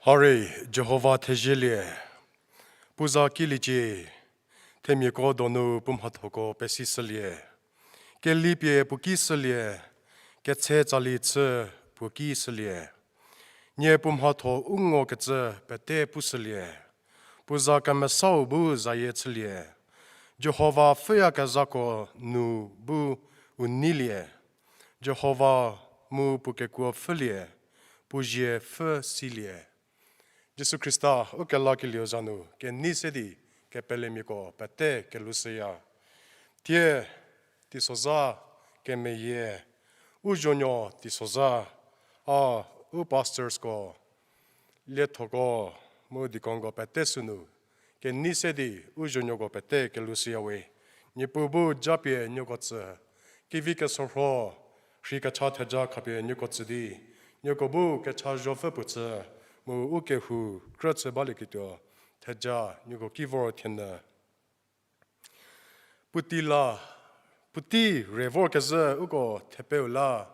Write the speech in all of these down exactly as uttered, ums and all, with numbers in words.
Hari, Jihova thezielie, puo za kiliecie, themiako donu puo mhathoko pesishülie, kelipie puo kishülie, ketse tsali chü puo kishülie. Nie puo mhatho u ngokecü pete pushülie, puo za kemesau bu zayie chülie. Jihova pfhüyakezhako nu bu u neilie, Jihova mu puo kekuo pfhülie, puo zie pfhü silie. Jisu Khrista u kelakelieu za nu kenei se di kepelemiako pete kelhoushüya. Thie, teisozha kemeyie, u zonuo teisozha, a, u pastorsko, liethoko, mu deaconko pete sünu kenei se di u zonuoko pete kelhoushüya we. Niepuu bu japie nieko tsü, kevi kesorho, rhei kecha theja khapie nieko tsü di, nieko bu kecha zopfü puo tsü, mu u kehou krü chü balieketuo theja nieko ki vor thienyü. Puotei la, puotei re vorkezhü uko thepeu la,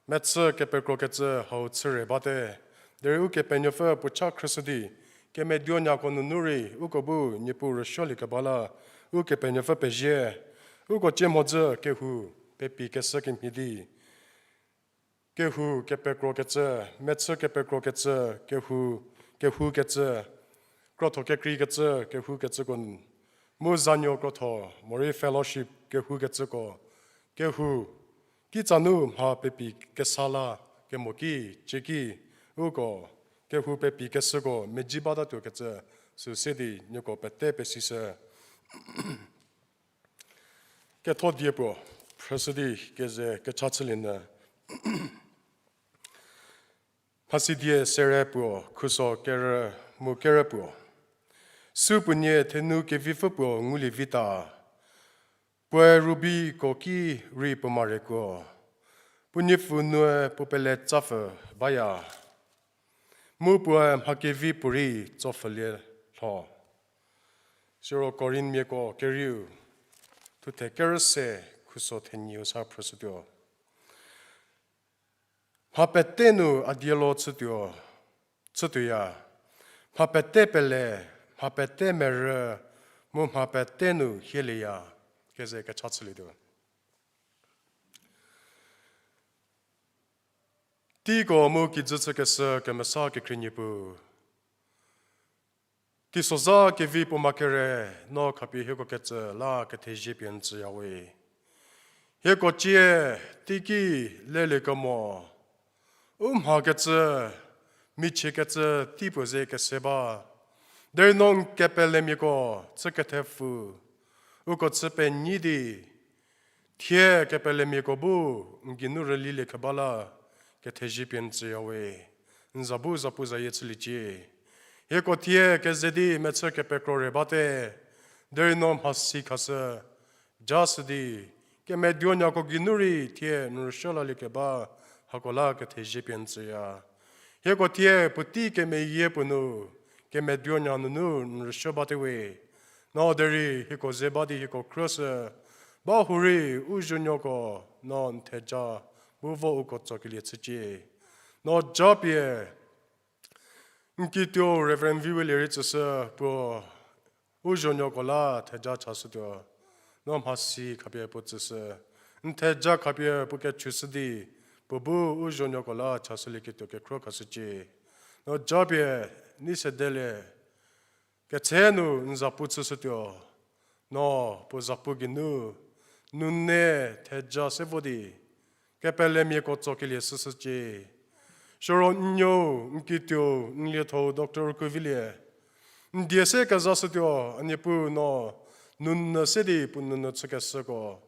mechü kepekrokecü hau chü re bate. Derei Ukepenuopfü puo cha khrüshü di, kemeduonyako nunu rei uko bu Niepuu rüsuoliekeba la, Ukepenuopfü pezie, uko cie mhodzü kehou pepi keshü kemhie di, kehou kepekrokecü, mechü kepekrokecü, kehou, kehoukecü, krotho kekreikecü, kehoukecüko, mu zanuo krotho, morei fellowship kehoukecüko, kehou, kitsa nu mha pepi kesa la, kemo ki, cieki, uko, kehou pepi keshüko medzi batatuokecü, süu se di nieko pete pesishü. Ketho die puo, phrüshü di keze kecha chülienyü. Mhasidie sere puo, khuso kerü mu kerü puo. Supuonie thenu kevipfü puo ngulie vita. Puoe rubiko ki rei puo marekuo, puo niepfu nue puo pele tsapfü baya, mu puoe mha kevi puorei tsopfhülie lho. Siro Korinmiako kerieu, thuthe kerü se, khuso thenieu sa phrüshütuo. Mha pete nu a dielo chütuo, chütuoya, mha pete pele, mha pete merü, mu mha pete nu hielieya, keze kecha chülietuo. Teiko mu kijü chükeshü kemesa kekhrie Niepuu, teisozha kevi puo ma kere, no khapie hieko kecü la kethezie pie n tsüya we. Hieko cie, teiki, leliekemo, u mhakecü, michiekecü tei puo ze kese ba. Derei no n kepelemiako chü kethepfu, uko chü penyi di, thie kepelemiako bu n geinu rülilie keba la kethezie pie n tsüya we. N za bu zapuzayie chüliecie. Hieko thie keze di mechü kepekro re bate, derei no mhasi khashü, ja shü di, kemeduonyako geinu rei thie n rüsuo lalie keba, hako la kethezie pie n tsüya. Hieko thie puotei kemeyie puo nu, kemeduonya nunu n rüsuo bate we. No derei hieko ze ba di hieko khrüshü, ba hurei u zuonuoko no n theja bu vo uko tsokelie chücie. No japie, n kituo Reverend Viwelie rei tsüshü puo, u zuonuoko la theja chashütuo. No mhasi khapie puo tsüshü, n theja khapie puo kechushü di, puo bu u zuonuoko la chashülieketuo kekhro khashücie. No japie, nei sedelie, ketse nu n zapu chüshütuo. No puo zapu geinu, nune theja se vo di, kepelemiako tsokelie shüshücie. Siro n nuou, n kituou, n lietho-u Doctor Kuvilie, n die se kezashütuo, a Niepuu no, nunyü se di puo nunyü chükeshüko,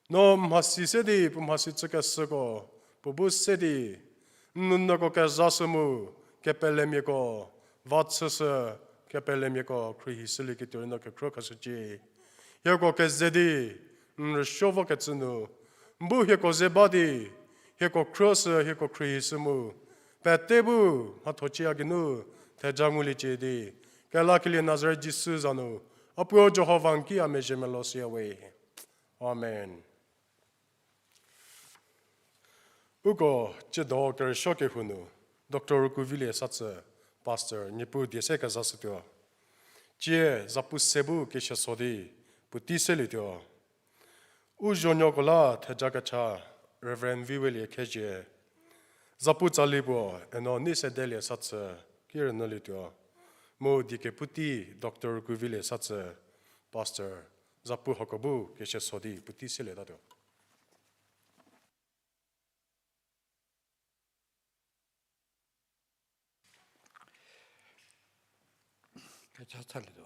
no mhasi se di puo mhasi chükeshüko, puo bu se di, n nunyüko kezashü mu, kepelemiako va chüshü, kepelemiako khruohishülieketuo rei no kekhro khashücie. Hieko keze di, n rüsuo vokecü nu, n bu hieko ze ba di, hieko khrüshü, hieko khruohishü mu, pete bu mhathocie a geinu theja nguliecie di, kelakelie Nazaret Jisu za nu, a puo Jihova n ki a mezhie melou shüya we. Amen. Uko tsiedo kerüsuo kehou nu, Doctor Kuvilie satsü Pastor, Niepuu die se kezashütuo. Cie zapu se bu kesieso di puotei selietuo. U zonuoko la theja kecha Reverend Viwelie Khezhie, zapu tsali puo eno nei sedelie sachü ki rünyülietuo. Mu die kepu tei Doctor Kuvilie sachü, Pastor, zapu hako bu kesieso di puotei selietatuo. Kecha tsalietuo.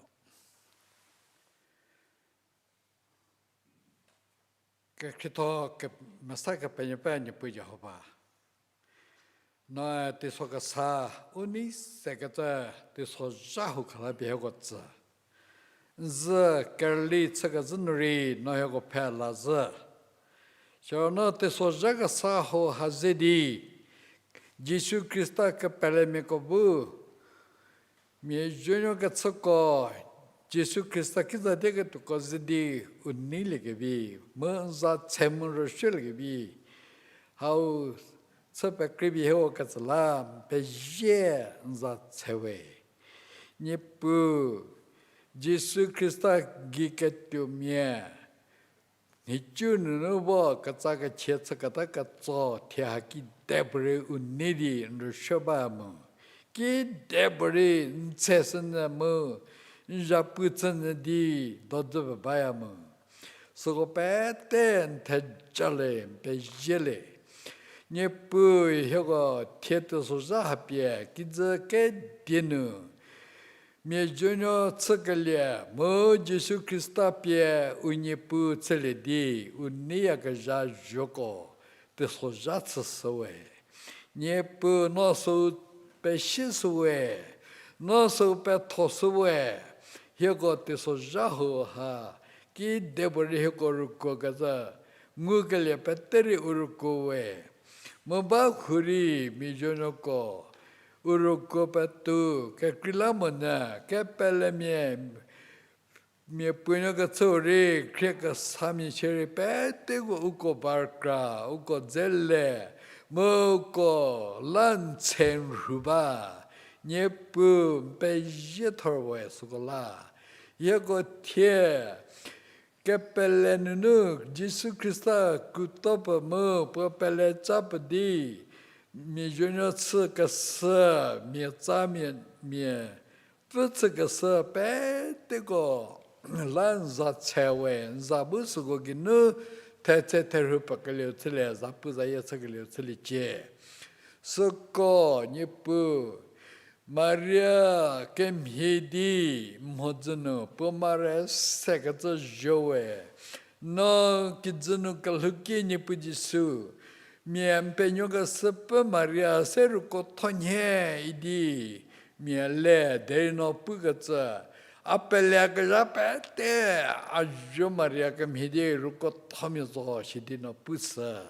Kekhrietho kemesa Kepenuopfü Niepuu Jihova, noe teiso kesa u nei sekecü teisozha hau khalapie hieko tsü. N zü kerüli chükezhü nu rei no hieko pfhe la zhü. Siro no teisozha kesa hau ha ze di Jisu Khrista kepelemiako bu mia zuonuo kechüko Jisu Khrista kizatie ketuoko ze di u neiliekevi, mu n za tse mu rüshüliekevi hau chü pekreipie hieko ketsü la n pezie n za tse we. Niepuu, Jisu Khrista gei ketuomia nhicu nunu vo ketsa kechie chüketa ketso thie ha kidepuorei u nei di n rüshü baya mu. Kidepuorei n tse sünyü mu n zhapu chünyü di dozü baya mu. Süko pete n theja le, n pezie le. Niepuu, hieko thie teisozha hapie kijü kedie nu mia zuonuo chükelie mu Jisu Khrista pie u Niepuu chülie di u neiyakezha zhoko teisozha chüshü we. Niepuu, no süu pesieshü we, no süu pethoshü we. Hieko teisozha hau ha kidepuorei hieko rükuokecü ngukelie pete rei u rükuo we. Mu ba hurei mia zuonuoko u rükuo petu kekreilamonyü kepelemia, mia puonuo kechüu rei khrie kesamia shierei peteko uko barkra, uko dzele, mu uko la n tse n rhu ba. Niepuu, n pezie thor we süko la. Hieko thie kepele nunu Jisu Khrista kuto pe mu puo pele ca pe di mia zuonuo chükeshü, mia tsa mia, mia pfü chükeshü peteko la n za tse we, n za bu süko geinu thetse therhu pekelieu chülie, zapuzayie chükelieu chüliecie. Süko Niepuu, Maria kemhie di mhodzü nu puo mare sekecü zho we. No kijü nu kelhouki Niepuu Jisu, mia n penuokeshü pfü Maria se rükuotho nhie idi mia le derei no pukecü, a peleyakezha pete a zuo Maria kemhie di rükuothomia zo sidi no pushü.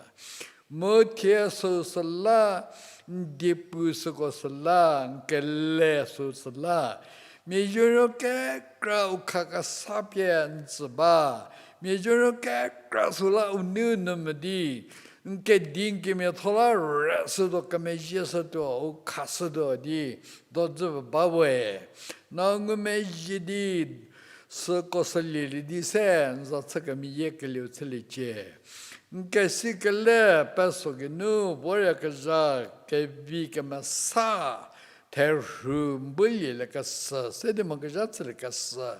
Mu thie süu süla, n diepu süko süla, n kele süu süla, mia zuonuo kekra u khakesa pie n tsü ba, mia zuonuo kekra süla u neiu nu mo di, n kedi n kemiatho la rüshütuo, kemezhieshütuo, u khashütuo di dozü ba we. No ngumezhie di süko sülielie di se n za chü kemeyie kelieu chüliecie. N kesi kele peso geinu voryakezha kevi kemesa therhu n bu lieliekeshü, se di mo kezha chüliekeshü,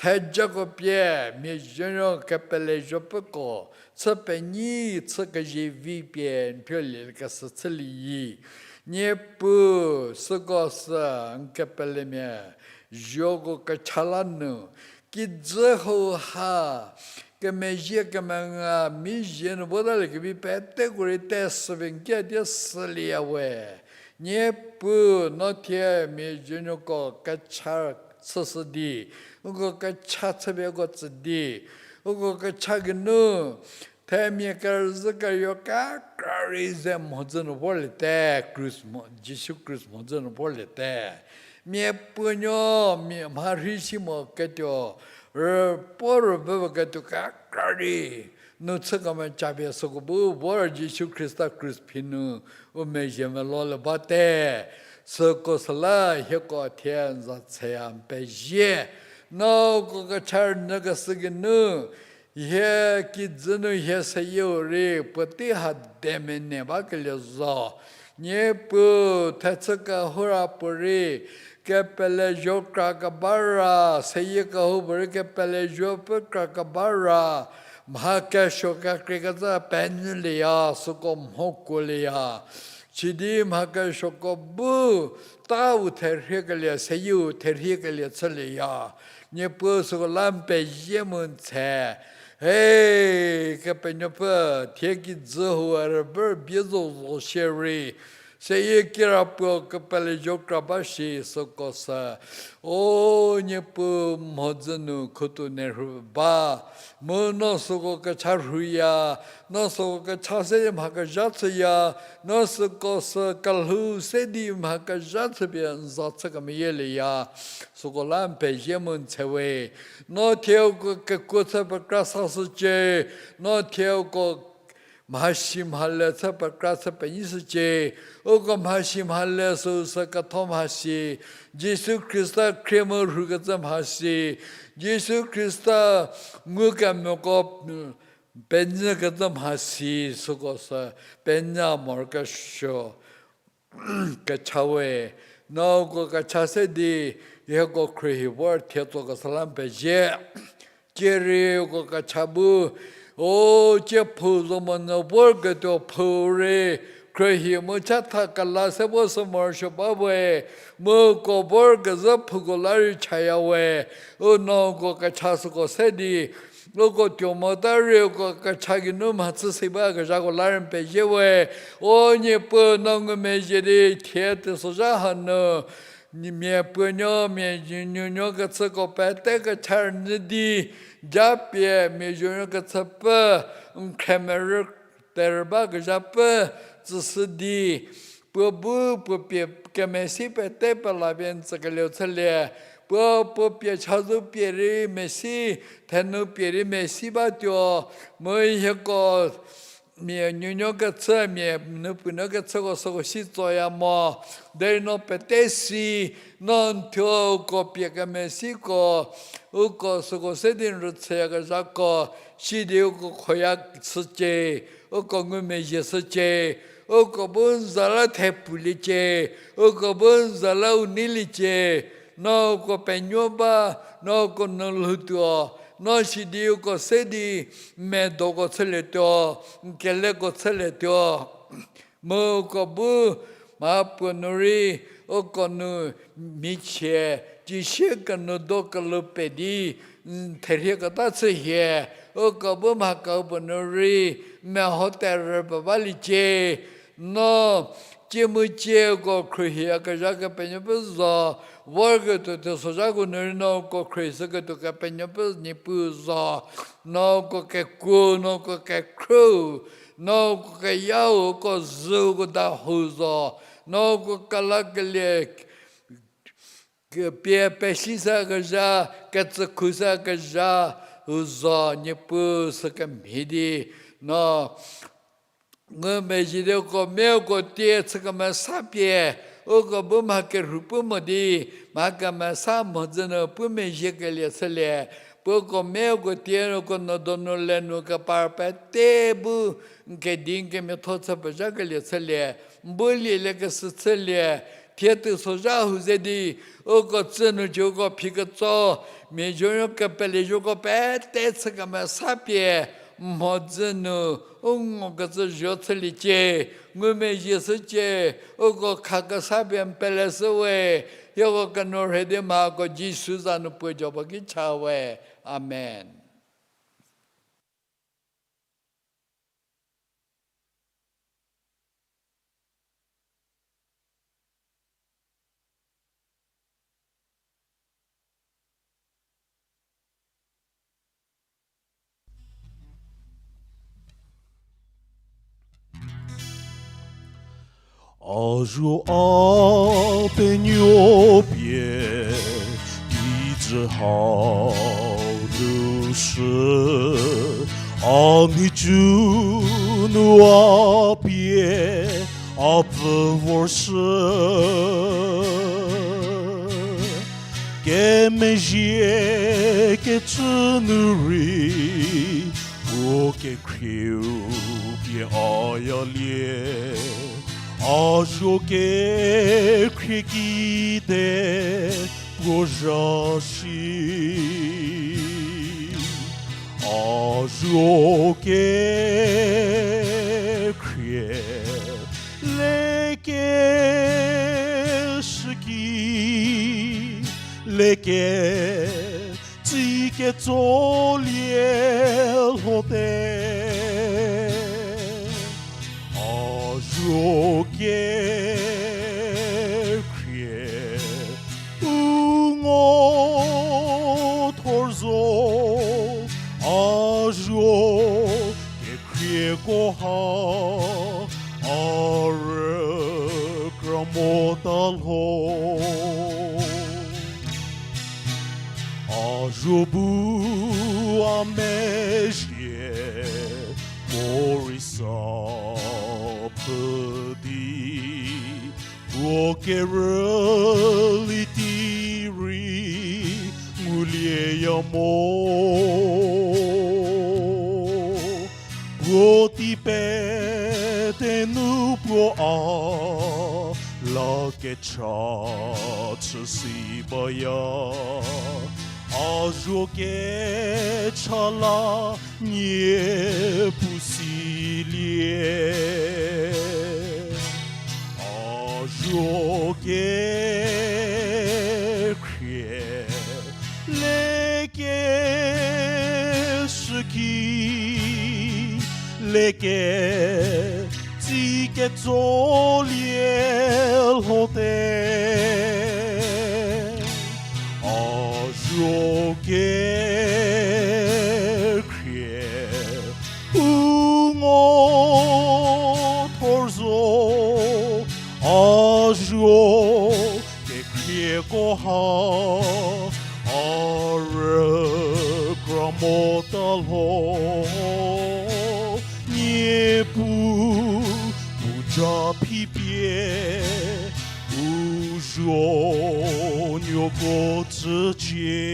thejako pie mia zuonuo kepele zopfüko chü penyi chü kezivi pie n pie lieliekeshü chülie. Niepuu, süko sü n kepelemia zuoko kecha la nu kijü hau ha kemezhie kemenga mizhie nu votaliekevi peteko rei tesüpie n ki a die sülieya we. Niepuu, no thie mia zuonuoko kecha chüshü di, uko kecha chüpie uko tsü di, uko kecha geinu themia kerüzhü kerio kekra rei ze mhodzü nu vorliete, krus mo, Jisu krus mhodzü nu vorliete. Mia puonuo, mia mharhi si mo ketuo, rüpuo rübü ketuo kekra rei nu chü kemecapie süko bu vor Jisu Khrista krus phi nu u mezhie melolie bate. Süko süla hieko thie n za chüya n pezie. Noko kecha rünyü keshü geinu, hie kijü nu hie seyieu rei puotei ha de mene bakelie zo. Niepuu thechü kehou ra puorei, kepele zho kra keba ra, seyie kehoupuorei kepele zho pfü kra keba ra, mha kesuo kekreikecü penyülieya, süko mhokuolieya. Sidi mha kesuoko bu, tau therhiekelie, seyieu therhiekelie chülieya. Niepuu süko la n pezie mu n tshe. He, Kepenuopfü, thie kijü hau rübei bie zo zo shierei, seyie kira puo kepele zho kra ba shi süko sü. O Niepuu mhodzü nu khutuo nerhu ba. Mu no süko kecha rhuya, no süko kecha se di mha kezha chüya, no süko sü kelhou se di mha kezha chüpie n za chü kemeyielieya. Süko la n pezie mu n tshe we. No thie uko kekuo chü pekra sashücie, no thie uko mhasi mhale chü pekra chü penyishücie, uko mhasi mhale süu sü ketho mhasi, Jisu Khrista khrie mu rhukecü mhasi, Jisu Khrista ngukemoko penyükecü mhasi süko sü penya morokesuo kecha we. No uko kecha se di, hieko khruohi vor thie tsokeshü la n pezie. Cierei uko kecha bu, o, cie phou zo monyü vorketuo phou rei, khruohi mu chatha kela se vo sü morosuo ba we, mu uko vorkezhü phouko la rei chaya we, u no uko kecha süko se di, uko tuo mota rei uko kecha geinu mhachü si bakezhako la rei n pezie we, o Niepuu no ngumezhie di thie teisozha hanu, mia puonuo, mia nuonuo kechüko pete kecha rünyü di, japie mia zuonuo kechü pfü, n khremerü terü bakezha pfü, tsüshü di, puo bu puo pie kemesi pete pelapie n tsükelieu chülie, puo puo pie chazou pie rei mesi, thenu pie rei mesi batuo, mu hieko mia nuonuo kechü, mia nuopuonuo kechüko süko si tsoya mo, derei no pete si, no n thuo uko pie kemesiko, uko süko se di n rüchüyakezhako, sidi uko khoya shücie, uko ngumezhie shücie, uko bu n za la thepfuliecie, uko bu n za la u neiliecie, no uko penuo ba, no uko nu lhoutuo, no sidi uko se di medoko chülietuo, n keleko chülietuo. Mu uko bu mha puo nu rei, uko nu michie, cisie kenuo do kelhou pie di, n therhieketa chü hie, uko bu mha kehoupuo nu rei, meho terü pie baliecie, no, cie mu cie uko khruohiyakezha Kepenuopfü zo, vorketuo teisozhako nu rei no uko khruohishüketuo Kepenuopfü Niepuu zo, no uko kekuo, no uko kekhrüu, no uko keyau, uko züu, uko dahou zo, no uko kelakelie, pie pesisakezha, kecükhusakezha, u zo Niepuu sü kemhie di, no ngumezhie di uko mia uko tie chü kemesa pie, uko bu mha kerhu pu mo di, mha kemesa mhodzü nu pu mezhiekelie chülie, puoko mia uko tie uko nu donu le nu kepar pete bu n kedi n kemiatho chü pezhakelie chülie, n bu lieliekeshü chülie, thie teisozha hou ze di, uko tsü nu cü uko phi ketso, mia zuonuo kepele zuoko pete chü kemesa pie, mhodzü nu, u ngokecü zuo chüliecie, ngumezhie shücie, uko khakesa pie n peleshü we, hieko kenourhei di mhako Jisu za nu puo jopuo ki cha we. Amen. A zuo a penuo pie kijü hau nu shü, a nhicu nu a pie A pfü vorshü, kemezhie kecü nu rei, puo kekhrieu pie a yalie, a zuo kekhrie kite puo zha shi. A zuo kekhrie lekeshüki, leke tsi ketsolie lhote. A zuo kekhrie u ngo thor zo, a zuo kekhriekoha a rükra mota lho. A zuo bu a mezhie puo rei sa pfü di, puo kerüli ti rei ngulieya mo. Puo ti pete nu puo a la kecha chü si baya. A zuo kecha la nie pu silie. A zuo kekhrie lekeshüki, leke tsi ketsolie lhote. A zuo kekhrie u ngo thor zo, a zuo kekhiekoha a rükra mota lho. Niepuu puja phipie u zuonuoko tsücie.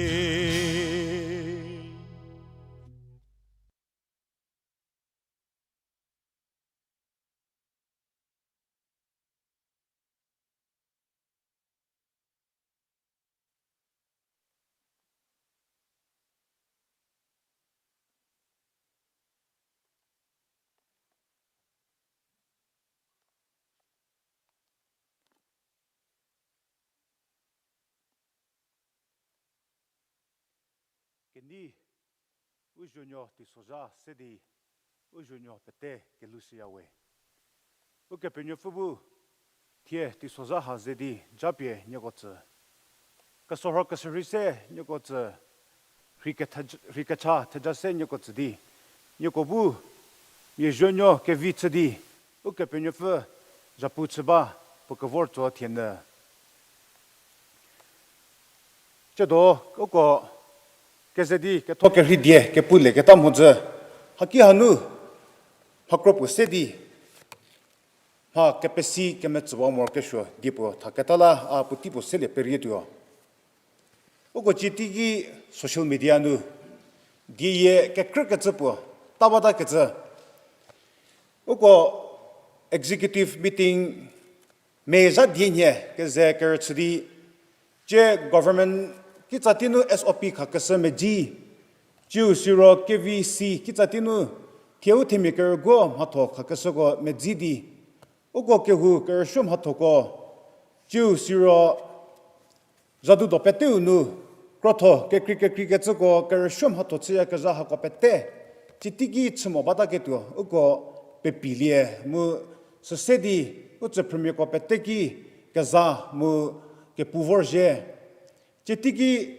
Kenei, u zuonuo teisozha se di, u zuonuo pete kelhoushüya we. Ukepenuopfü bu thie teisozha ha ze di japie nieko tsü. Kesorho keserhei se nieko tsü, rhei kecha theja se nieko tsü di, nieko bu mia zuonuo kevi chü di, Ukepenuopfü zhapu chü ba puo kevor tso thienyü. Tsiedo, uko keze di ketho kerhei die kepulieketa mhodzü, haki hanu mha kro puo se di mha kepesi kemetsüwa morokesuo die puo thaketa la a puotei puo selie perietuo. Uko cie teiki social media nu dieyie kekrükecü puo ta batakecü. Uko executive meeting May zha die nhie keze kerüchü di, cie government kitsa tei nu S O P khakeshü medzi, ciu siro kevi si kitsa tei nu thieu themia kerüguo mhatho khakeshüko medzi di, uko kehou kerüsuo mhathoko, ciu siro zadudo peteu nu krotho kekrei kekreikecüko kerüsuo mhatho chüyakezha hako pete, cie teiki chü mo bataketuo uko pepilie mu süse di u tsüphrümiako pete ki keza mu kepu vorzhie. Cie teiki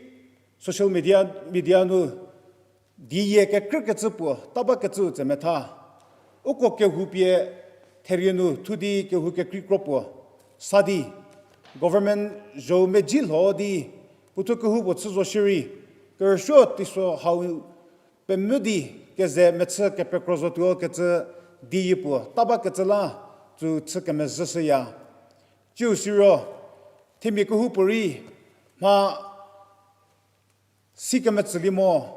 social media, media nu dieyie kekrükecü puo ta bakecüu tse metha. Uko kehou pie therie nu thu di kehou kekreikro puo sa di, government zhou medzi lho di, puothuo kehoupuo chü zo shierei, kerüsuo teiso hau pemvü di keze mechü kepekro zotuo kecü dieyie puo ta bakecü la, tsü chü kemezhüshüya. Ciu siro, themia kehoupuorei, mha si kemetsülie mo,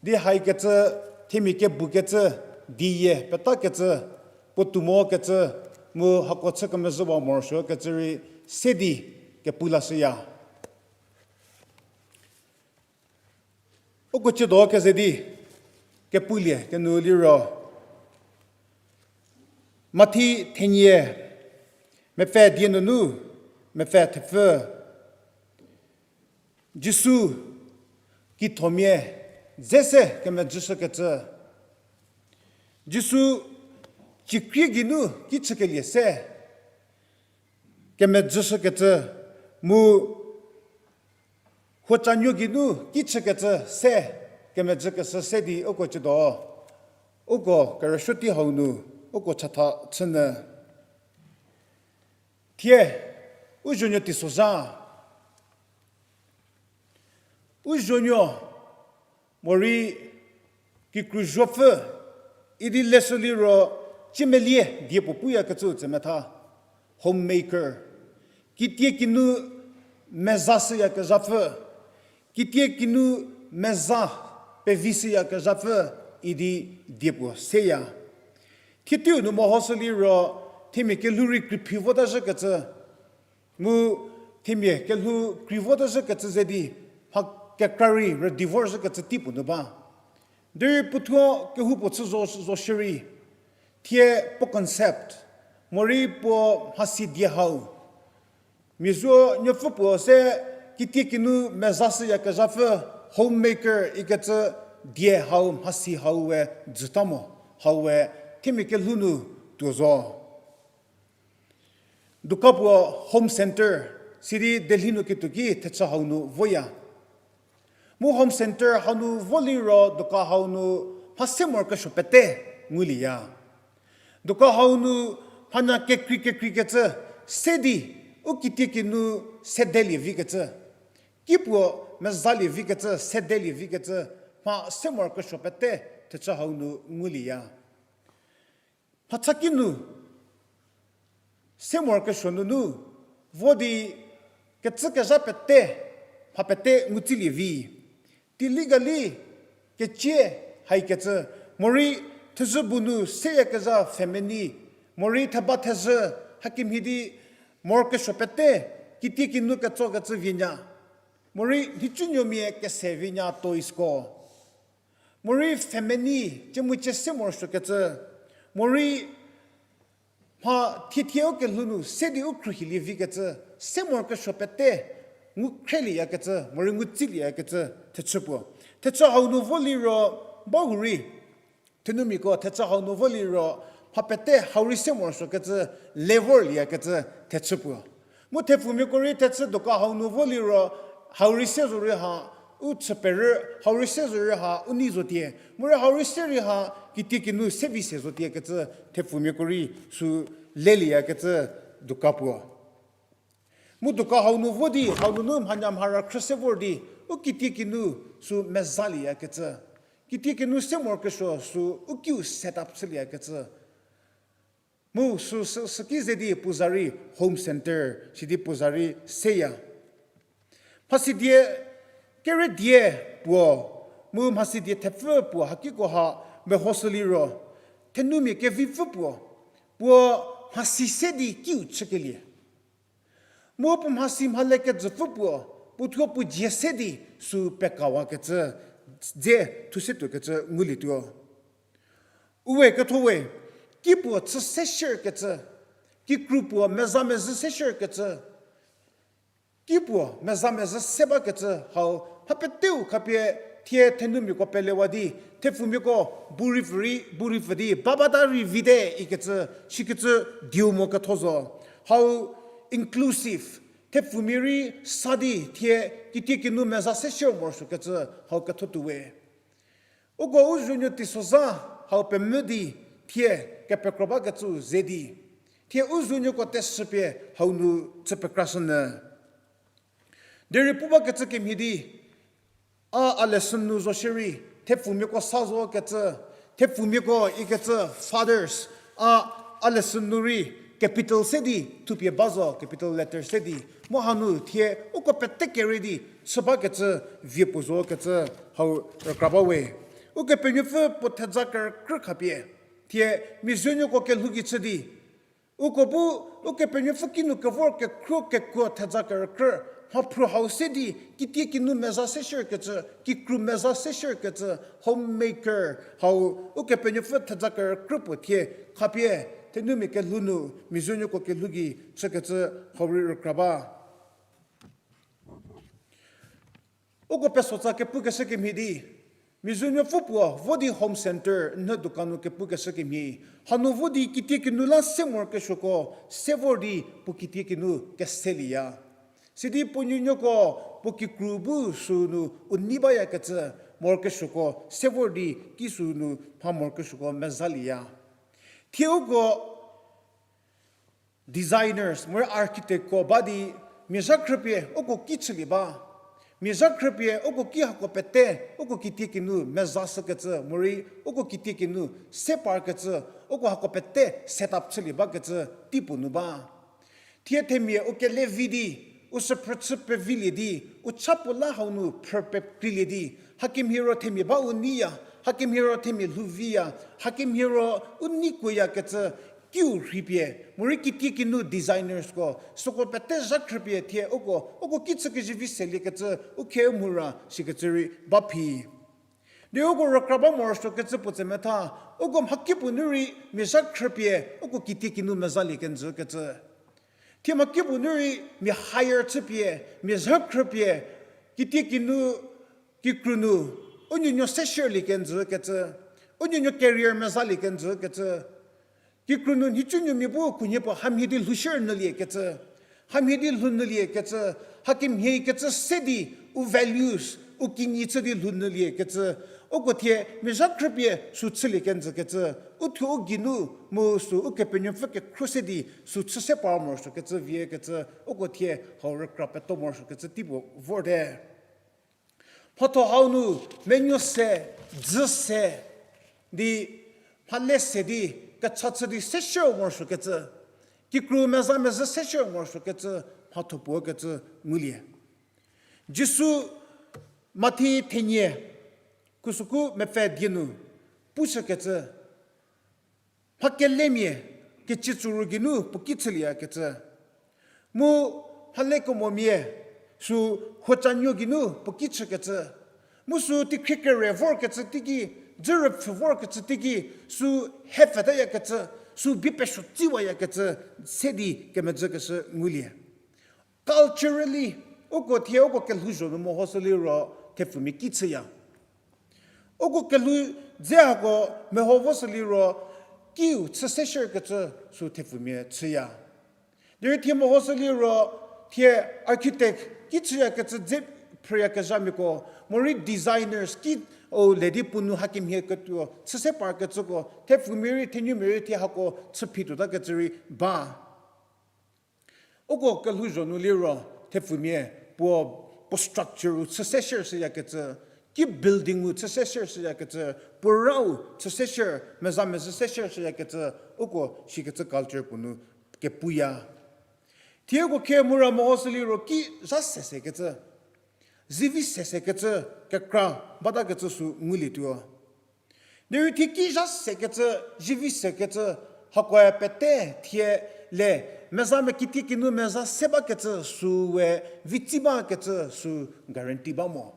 di haikecü, themia kebukecü, diyie petakecü, puotou mokecü, mu hako chü kemezhüwa morosuokecü rei se di kepu lashüya. Uko ciedo keze di kepulie kenu liro, Mathi thenie, mepfü die nunu, mepfü thepfü. Jisu kithomia dze se kemejüshükecü. Jisu cikrie geinu ki chükelie se kemejüshükecü, mu huocanuo geinu ki chükecü se kemejükeshü se di uko ciedo, uko kerüsuo tei hau nu, uko chatha chünyü. Thie, u zuonuo teisozha, u zuonuo, morei kikru zuopfü, idi leshü liro, ciemelie die puo puyakecü tsemetha, homemaker. Kitiekinu mezashüyakezhapfü, kitiekinu meza pevishüyakezhapfü, idi die puo seya. Thie teiu nu mehoshü liro, themia kelhou rei kriphi votazhükecü, mu themia kelhou kri votazhükecü ze di, mha kekra rei rüdi vorzhükecü tei puo nu ba. Derei puothuo kehoupuo chü zo, zo shierei, thie puo concept, morei puo mhasi die hau, mia zuonuopfü puo se kitiekinu mezashüyakezhapfü, homemaker ikecü die hau mhasi hau we dzüta mo, hau we themia kelhou nu tuo zo. Dukan puo home center, sidi Delhi nu ketuo ki thechü hau nu voya. Mu home center hau nu vo liro dukan hau nu mha se morokesuo pete ngulieya. Dukan hau nu mhanya kekrei kekreikecü se di u kitiekinu sedelie vikecü, kipuo mezalie vikecü, sedelie vikecü, mha se morokesuo pete thechü hau nu ngulieya. Mhachaki nu se morokesuo nunu vo di kecükezha pete, mha pete ngutsilie vi. Teilie kali kecie haikecü, morei thezhü bu nu seyakezha family, morei theba thezhü, hakemhie di morokesuo pete, kitiekinu ketsokecü vienya, morei nhicunuomia kese vienya toysko, morei family, ciemucie se morosuokecü, morei mha thiethie u kelhou nu se di u khruohilie vikecü, se morokesuo pete ngu khrielieyakecü, morei ngutsilieyakecü thechü puo. Thechü hau nu vo liro, bahurei, thenumiako thechü hau nu vo liro, mha pete hau rei se morosuokecü, le vorlieyakecü thechü puo. Mu thepfumiako rei thechü dukan hau nu vo liro, hau rei se zorei ha u chü perü, hau rei se zorei ha u nei zotie, morei hau rei se rei ha kitiekinu se vi se zotiekecü thepfumiako rei sü lelieyakecü dukan puo. Mu dukan hau nu vo di, hau nunu mhanya mhara khrü se vor di, u kitiekinu sü mezalieyakecü, kitiekinu se morokesuo sü u kiu set up chülieyakecü. Mu sü, sü, süki ze di puo za rei home center, sidi puo za rei seya. Mhasidie kere die puo, mu mhasidie thepfü puo hakiko ha mehoshü liro, thenumia kevipfü puo, puo mhasi se di kiu chükelie. Mu puo mhasi mhale kejüpfü puo, puo thuo puo dzie se di sü pekawakecü, dze thu se tuokecü ngulietuo. Uwe ketho we, kipuo chü se shierkecü, kikru puo meza mezhü se shierkecü, kipuo meza mezhü se bakecü hau, mha peteu khapie thie thenumiako pelewa di, thepfumiako bu rei pfü rei, bu rei pfü di, babata rei vite ikecü, shikecü diu mo ketho zo. Hau inclusive, thepfumia rei sa di thie kitiekinu meza se shier morosuokecü hau ketho tuo we. Uko u zuonuo teisozha hau pemvü di thie kepekro bakecü ze di, thie u zuonuoko teshüpie hau nu chü pekrashünyü. Derei pu bakecü kemhie di, a, a lesson nu zo shierei, thepfumiako sa zokecü, thepfumiako ikecü fathers, a, A lesson nu rei capital se di thupie ba zo, capital letter se di. Mu hanu thie uko pete kerei di chü bakecü vie puo zo kecü hau rükra ba we. Ukepenuopfü puo thedza kerükrü khapie. Thie miazuonuoko kelhou gei chü di uko bu Ukepenuopfü kinu kevor kekhruo kekuo thedza kerükrü, mhaphru hau se di, kitiekinu meza se shierkecü, kikru meza se shierkecü, homemaker hau, Ukepenuopfü thedza kerükrü puo thie, khapie, thenumia kelhou nu, miazuonuoko kelhou gei chükecü hau rei rükra ba. Uko pesotsa kepukeshü kemhie di, miazuonuopfü puo vo di home centre nhü dukan nu kepukeshü kemhie, hanu vo di kitiekinu la se morokesuoko, se vor di puo kitiekinu keselieya. Sidi puo nuonuoko puo kikru bu sünu u nei bayakecü morokesuoko, se vor di ki sünu mha morokesuoko mezalieya. Thie uko designers, morei architectko ba di, mia zha khrüpie uko ki chülie ba. Mia zha khrüpie uko ki hako pete, uko kitiekinu meza shükecü, morei uko kitiekinu se parkecü, uko hako pete set up chülie bakecü teipuo nu ba. Thie themia u kele vi di, u süphrü chü pevilie di, u cha puo la hau nu phrü pekreilie di, hakemhie ro themia ba u neiya, hakemhie ro themia lhou viya, hakemhie ro u neikuoyakecü, kiu rhipie, morei kitiekinu designersko, süko pete zha khrüpie thie uko, uko ki chü kezivi seliekecü, u khe u mhura sikecü rei ba phi. Di uko rükra ba morosuokecü puo tse metha, uko mhakipuo nu rei mia zha khrüpie, uko kitiekinu mezalie kenjükecü. Thie mhakipuo nu rei mia hire chüpie, mia zha khrüpie, kitiekinu, kikru nu, u nuonuo se shierlie kenjükecü, u nuonuo career mezalie kenjükecü. Kikru nu nhicunuomia bu khunhie puo hamhie di lhou shier nyüliekecü, hamhie di lhou nyüliekecü, hakemhie kecü se di u values, u kinyi chü di lhou nyüliekecü, uko thie mia zha khrüpie sü chülie kenjükecü, u thuo u geinu mu sü Ukepenuopfü kekhruo se di sü chü se par morosuokecü viekecü, uko thie hau rükra peto morosuokecü teipuo vorte. Mhatho hau nu menuo se, dzü se, di mhale se di, kecha chü di se shier morosuokecü, kikru meza mezhü se shier morosuokecü, mhatho puo kecü ngulie. Jisu Mathi thenie, khusüku mepfü die nu, pushükecü, mhakelemia, kecie tsuru geinu puo ki chülieyakecü. Mu mhalekemomia, sü huocanuo geinu puo ki chükecü. Mu sü teikhrie kere vorkecü teiki, dzü rüpfhü vorkecü teiki, sü hepfhetayakecü, sü bie pesuo tsiwayakecü, se di kemedzükeshü ngulie. Culturally, uko thie uko kelhouzho nu mehoshü liro thepfumia ki chüya. Uko kelhou dze hako meho voshü liro kiu chü se shierkecü sü thepfumia chüya. Derei thie mehoshü liro thie architect ki chüyakecü dze phrüyakezhamiako, morei designers ki o le di puo nu hakemhie ketuo chü se parkecüko, thepfumia rei thenumia rei thie hako chü phi tuotakecü rei ba. Uko kelhouzho nu liro thepfumia puo, puo structure-u chü se shiershüyakecü, ki building-u chü se shiershüyakecü, puo rau chü se shier, meza mezhü se shiershüyakecü, uko shikecü culture puo nu kepuya. Thie uko khe mura mehoshü liro ki zha sesekecü, zivi sesekecü, kekra batakecü sü ngulietuo. Derei thie ki zha sekecü, zivi sekecü, hakoe pete thie le, meza me kitiekinu meza se bakecü sü we, vitsi bakecü sü guarantee ba mo.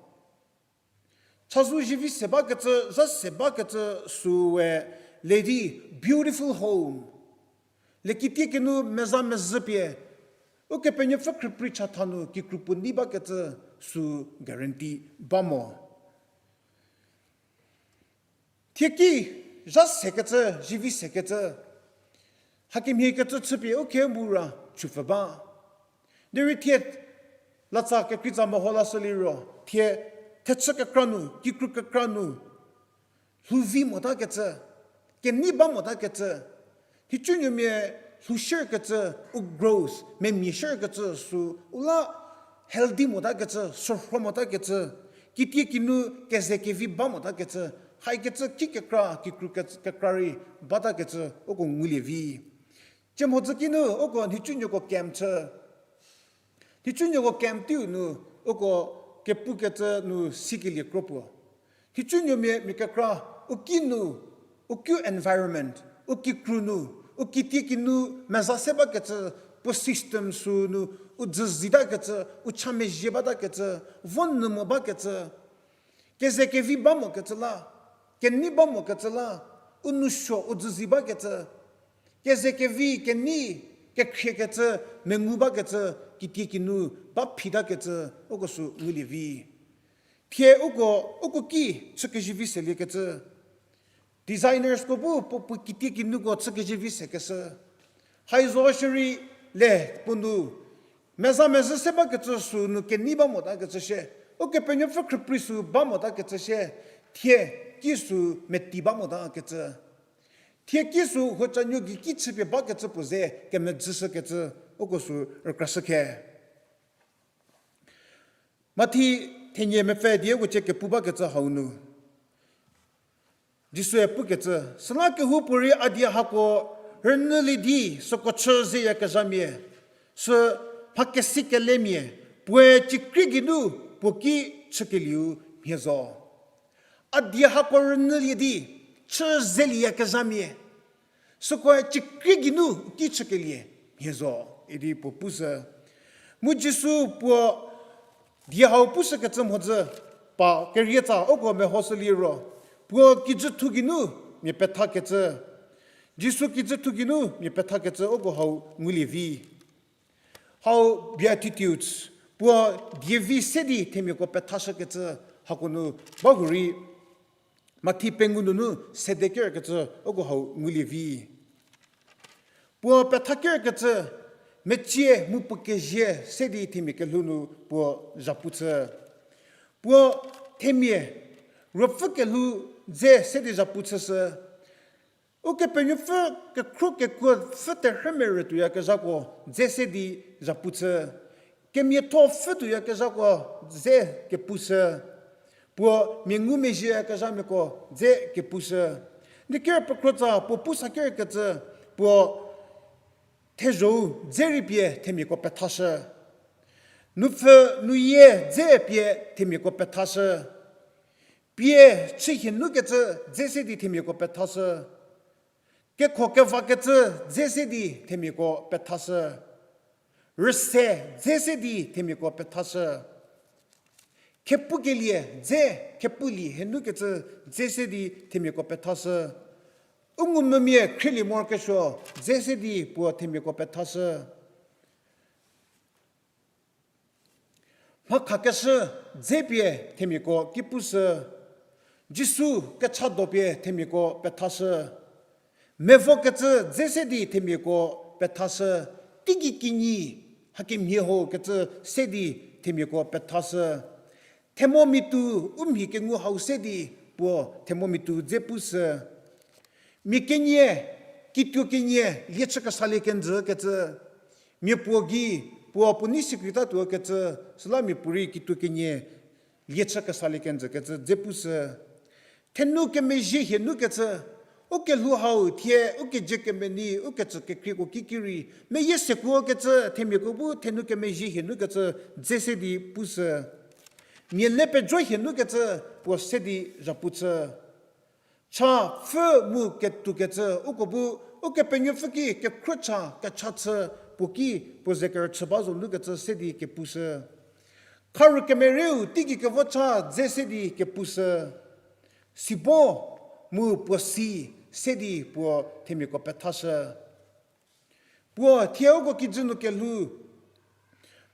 Chazou zivi se bakecü, zha se bakecü sü we, le di beautiful home. Le kitiekinu meza mezhü pie, Ukepenuopfü khrüprei chatha nu kikru puo nei bakecü sü guarantee ba mo. Thie ki zha sekecü, zivi sekecü, hakemhie kecü chüpie u khe mura chüpfü ba. Derei thie latsa kekreitsa meho lashü liro, thie thechü kekra nu, kikru kekra nu, lhou vi motakecü, kenei ba motakecü, nhicunuomia lhou shierkecü, u growth, memia shierkecü sü, u la healthy motakecü, sürho motakecü, kitiekinu keze kevi ba motakecü, haikecü ki kekra, kikru kekra rei batakecü, uko ngulie vi. Tsie mhodzü kinu uko nhicunuoko camp chü. Nhicunuoko camp teiu nu uko kepukecü nu sikelie kro puo. Nhicunuomia mia kekra, u ki nu, u kiu environment, u kikru nu, u kitiekinu meza se bakecü, puo system sü nu, u dzü zitakecü, u cha mezhie batakecü, vo nyü mo bakecü, keze kevi ba mokecü la, kenei ba mokecü la, u nousuo u dzü zi bakecü, keze kevi kenei kekhriekecü, mengu bakecü, kitiekinu ba phitakecü, uko sü ngulie vi. Thie uko, uko ki chükezhü vi seliekecü. Designersko bu puo puo kitiekinuko chükezhü vi sekeshü. Haizo shierei le puo nu meza mezhü se bakecü sü nu kenei ba motakecü shie. Ukepenuopfü khrüprei sü ba motakecü shie. Thie ki sü meti ba motakecü. Thie ki sü huocanuo gei ki chüpie bakecü puo ze kemedzüshükecü uko sü rükrashü khe. Mathi thenie mepfü die uko cie kepu bakecü hau nu Jisue pukecü, süla kehoupuorei a die hako rünyülie di süko chü zeyakezhamia, sü mha kesikelemia, puoe cikrie geinu puo ki chükelieu mhie zo. A die hako rünyülie di chü zelieyakezhamia, sükoe cikrie geinu u ki chükelie mhie zo, idi puo pushü. Mu Jisu puo die hau pushükecü mhodzü pa kerietsa uko mehoshü liro, puo kijüthu geinu mia pethakecü, Jisu kijüthu geinu mia pethakecü uko hau ngulie vi. Hau Beatitudes, puo dievi se di themiako pethashükecü hako nu bahurei Mathi pengou nunu sede kerkecü uko hau ngulie vi. Puo petha kerkecü, mecie mu puo kezie se di themia kelhou nu puo zhapu chü. Puo themia ruopfü kelhou dze se di zhapu chüshü. Ukepenuopfü kekhro kekuo pfü terhü merü tuoyakezhako dze se di zhapu chü. Kemiatho pfü tuoyakezhako dze kepushü. Puo mia ngumezhieyakezhamiako dze kepushü. Di ker pekrotsa puo pu sa kerkecü, puo thezho-u dze rei pie themiako pethashü. Nupfü nuyie dze pie themiako pethashü. Pie chü hie nukecü dze se di themiako pethashü. Kekho kevakecü dze se di themiako pethashü. Rüse dze se di themiako pethashü. Khepukelie dze, khepulie hie nukecü dze se di themiako pethashü. U ngumvümia khrielie morokesuo dze se di puo themiako pethashü. Mhakhakeshü dze pie themiako ki pushü. Jisu kechado pie themiako pethashü. Mevokecü dze se di themiako pethashü. Teigei kinyi hakemhie ho kecü se di themiako pethashü. Themomia tuo u mhi kengu hau se di puo themomia tuo dze pushü. Mia kenie, kituo kenie lie chü kesalie kenjü kecü. Mia puo gei, puo puo nei sikrei tatuo kecü, süla mia puorei kituo kenie lie chü kesalie kenjü kecü dze pushü. Thenu kemezhie hie nukecü, u kelhou hau thie u kezie kemenei, u kecü kekrieko kiki rei meyie sekuo kecü, themiako bu thenu kemezhie hie nukecü dze se di pushü. Mia le pejo hie nukecü puo se di zhapu chü. Cha pfü mu ketoukecü uko bu Ukepenuopfü ki kekhro cha kecha chü puo ki puo ze kerüchü ba zo nukecü se di kepushü. Kharu kemereu teigei kevo cha dze se di kepushü. Sibo mu puo si se di puo themiako pethashü. Puo thie uko kijü nu kelhou,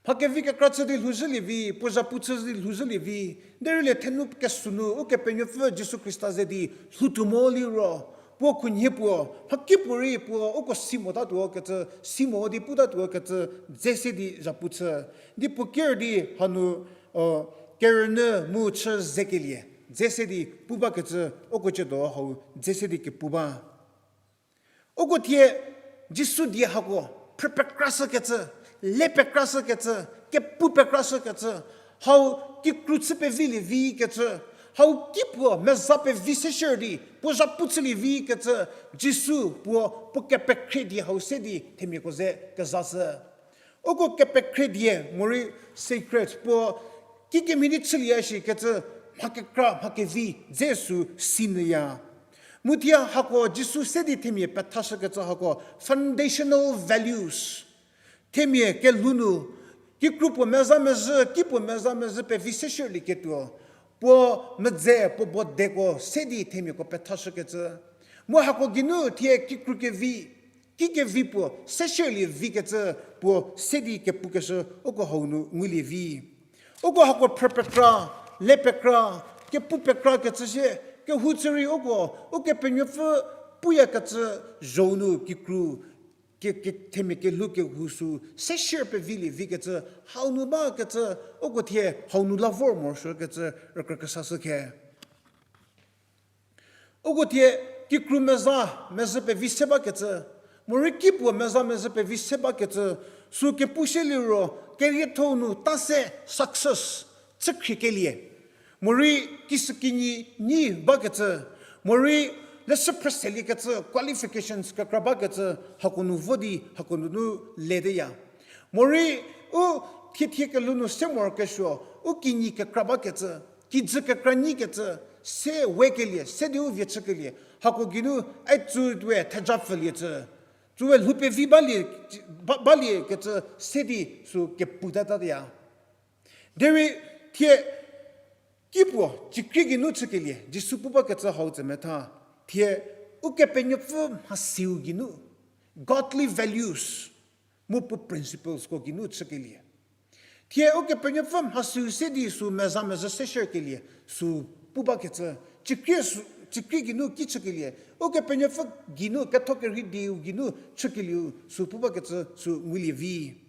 mha kevi kekra chü di lhouzhülie vi, puo zhapu chü di lhouzhülie vi, derei le thenu kesü nu Ukepenuopfü Jisu Khrista ze di lhoutuo mo liro, puo khunhie puo mhakipuorei puo uko si motatuo kecü, si mo di putatuo kecü dze se di zhapu chü. Di puo ker di hanu kerünyü mu chü zekelie dze se di pu bakecü uko ciedo hau dze se di kepu ba. Uko thie Jisu die hako phrü pekrashükecü, le pekrashükecü, kepu pekrashükecü, hau kikru chü pevilie vikecü, Hau ki puo meza pevi seshür di, puo zhapu chülie vi kecü, Jisu puo, puo kepekhrie die hau se di themiako ze kezashü. Uko kepekhrie die morei sacred puo kikemhie di chülie shi kecü, mha kekra, mha kevi dze sü sinyüya. Mu thie hako Jisu se di themia pethashükecü hako foundational values. Themia kelhou nu, kikru puo meza mezhü, ki puo meza mezhü pevi seshürlieketuo, puo medze, puo bodeko se di themiako pethashükecü. Mu hako geinu thie kikru kevi, ki kevi puo seshürlie vikecü puo se di kepukeshü uko hau nu ngulie vi. Uko hako phrü pekra, le pekra, kepu pekra kecü sie, kehou chü rei uko, Ukepenuopfü puyakecü zho nu kikru, ke, ke, themia kelhou kehou sü, seshür pevilie vikecü, hau nu bakecü, uko thie hau nu la vor morosuokecü, rükrükesashü khe. Uko thie kikru meza mezhü pevi se bakecü, morei ki puo meza mezhü pevi se bakecü, sü kepu shieliro, kerietho nu ta se success, chükhriekelie. Morei kisükinyi nyi bakecü, morei leshü phrüseliekecü qualifications kekra bakecü, hako nu vo di, hako nunu leteya. Morei u thiethie kelhou nu se morokesuo, u kinyi kekra bakecü, kijü kekra nyikecü, se wekelie, se di u vie chükelie, hako geinu, ai tsüwe theja pfülie cü, tsüwe lhou pevi balie, ba, baliekecü, se di sü kepu tatateya. Derei thie ki puo, cikrie geinu chükelie, Jisu pu bakecü hau tse metha, thie Ukepenuopfü mhasiu geinu, godly values, mu puo principlesko geinu chükelie. Thie Ukepenuopfü mhasiu se di sü meza mezhü seshürkelie, sü pu bakecü, cikrie sü, cikrie geinu ki chükelie, Ukepenuopfü geinu ketho kerhei dieu geinu chükelieu sü pu bakecü sü ngulie vi.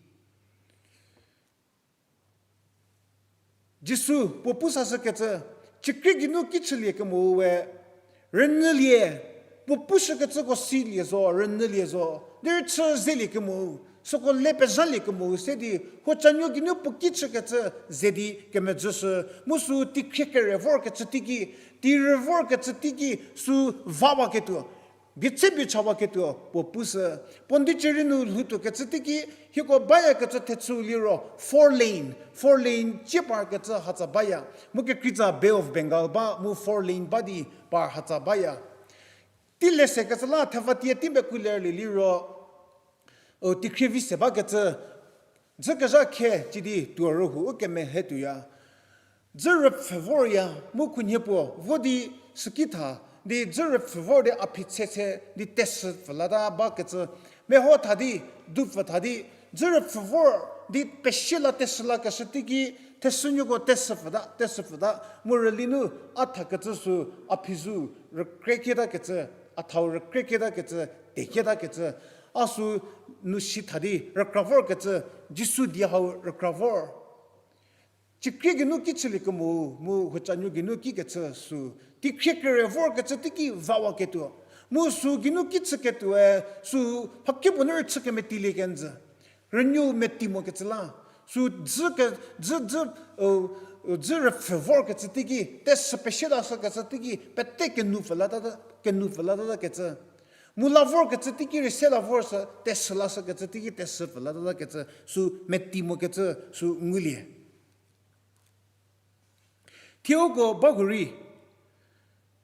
Jisu puo pu sashükecü, cikrie geinu ki chülie kemo we, rünyülie, puo pushükecüko silie zo, rünyülie zo, derei chü zelie kemo, süko le pezhalie kemo se di, huocanuo geinu puo ki chükecü ze di kemedzüshü, mu sü teikhrie kere vorkecü teiki, tei rü vorkecü teiki, sü vawaketuo, bie tse bie chawaketuo puo pushü. Pondicherry nu lhoutuokecü teiki, hieko bayakecü thechü liro four lane, four lane cie parkecü hatsa baya. Mu kekreitsa Bay of Bengal ba, mu four lane ba di par hatsa baya. Tei lesekecü la thevatie tei mekulerlie liro, o, teikhrie vi se bakecü, dzükezha khe ci di tuo rühou u kemehe tuoya. Dzü rüpfhü vorya, mu khunhie puo vo di süki tha, di dzü rüpfhü vor di a phi tshetshe di teshü pfü lata bakecü, meho tha di, dupfü tha di, dzü rüpfhü vor di pesie la teshü lakeshü teiki, thesünuoko teshü pfüta, teshü pfüta, mu rüli nu a thakecü sü a phi zu rükreketakecü, a thau rükreketakecü, tekietakecü, a sü nu si tha di rükra vorkecü, Jisu die hau rükra vor. Cikrie geinu ki chülie kemo, mu huocanuo geinu kikecü sü, teikhrie kere vorkecü teiki vawaketuo. Mu sü geinu ki chüketuoe, sü mhakipuo nu rei chü kemetilie kenjü. Rünyü meti mokecü la. Sü dzü ke, dzü, dzü, dzü rüpfhü vorkecü teiki, teshü pesie lashükecü teiki, pete kenu pfü latata, kenu pfü latatakecü. Mu la vorkecü teiki rei se la vor sü, teshü lashükecü teiki, teshü pfü latatakecü, sü meti mokecü, sü ngulie. Thie uko bahu rei,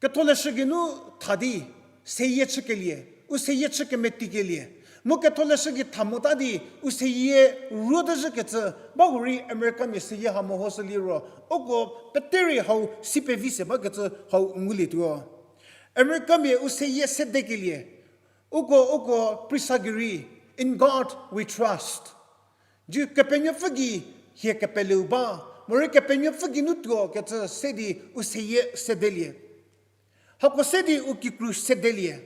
ketholeshü geinu tha di, seyie chükelie, u seyie chü kemetikelie. Mu ketholeshü gei tha mota di, u seyie ruotezhükecü, bahu rei Americamia seyie ha mehoshü liro, uko pete rei hau si pevi se bakecü hau ngulietuo. Americamia u seyie sedekelie, uko, uko prisa gei rei, In God we trust. Ji Kepenuopfü gei hie kepeleu ba, morei Kepenuopfü geinu tuokecü se di u seyie sedelie. Hako se di u kikru sedelie.